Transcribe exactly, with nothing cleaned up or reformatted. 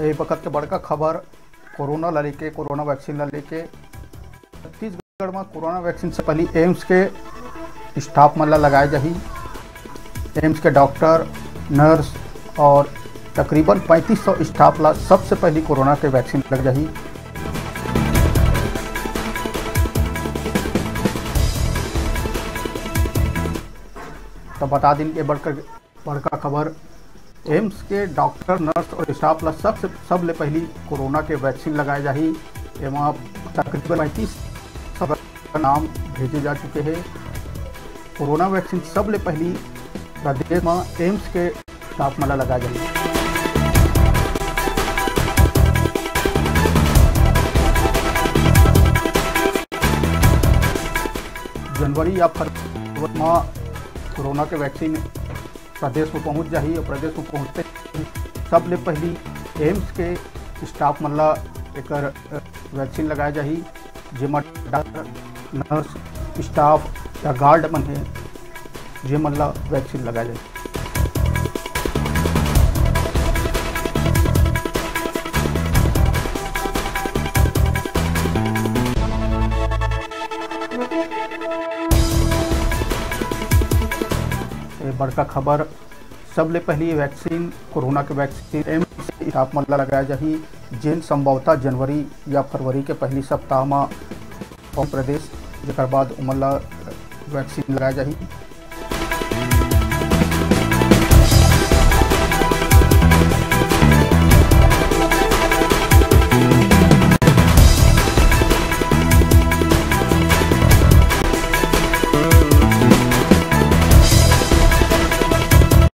ए बखत के बड़का खबर कोरोना ला लेके, कोरोना वैक्सीन ला लेके। छत्तीसगढ़ में कोरोना वैक्सीन से पहली एम्स के स्टाफ मन ला लगाए जाही। एम्स के डॉक्टर, नर्स और तकरीबन पैंतीस सौ स्टाफ ला सबसे पहली कोरोना के वैक्सीन लग जाही। तो बता दिन, ये बड़का बड़का खबर, एम्स के डॉक्टर, नर्स और स्टाफ ला सबसे, सबले पहली कोरोना के वैक्सीन लगाए जाही। एमा तकरीबन पैंतीस सौ नाम भेजे जा चुके हैं। कोरोना वैक्सीन सबले पहली प्रदेश में एम्स के स्टाफ मन ला लगाए जाही। जनवरी या फरवरी में कोरोना के वैक्सीन प्रदेश में पहुंच जाही और प्रदेश में पहुंचते ही सबले पहली एम्स के स्टाफ मन ला एकर, अ, वैक्सीन लगाए जाही, जेमा डॉक्टर, नर्स, स्टाफ या गार्ड मन हे, जे मन ला वैक्सीन लगाए जाही। ये बड़का खबर, सबले पहली वैक्सीन, कोरोना के वैक्सीन एम्स स्टाफ मन ला लगाए जाही, जेन संभवतः जनवरी या फरवरी के पहली सप्ताह में प्रदेश, जेकर बाद उमन ला वैक्सीन लगाए जाही।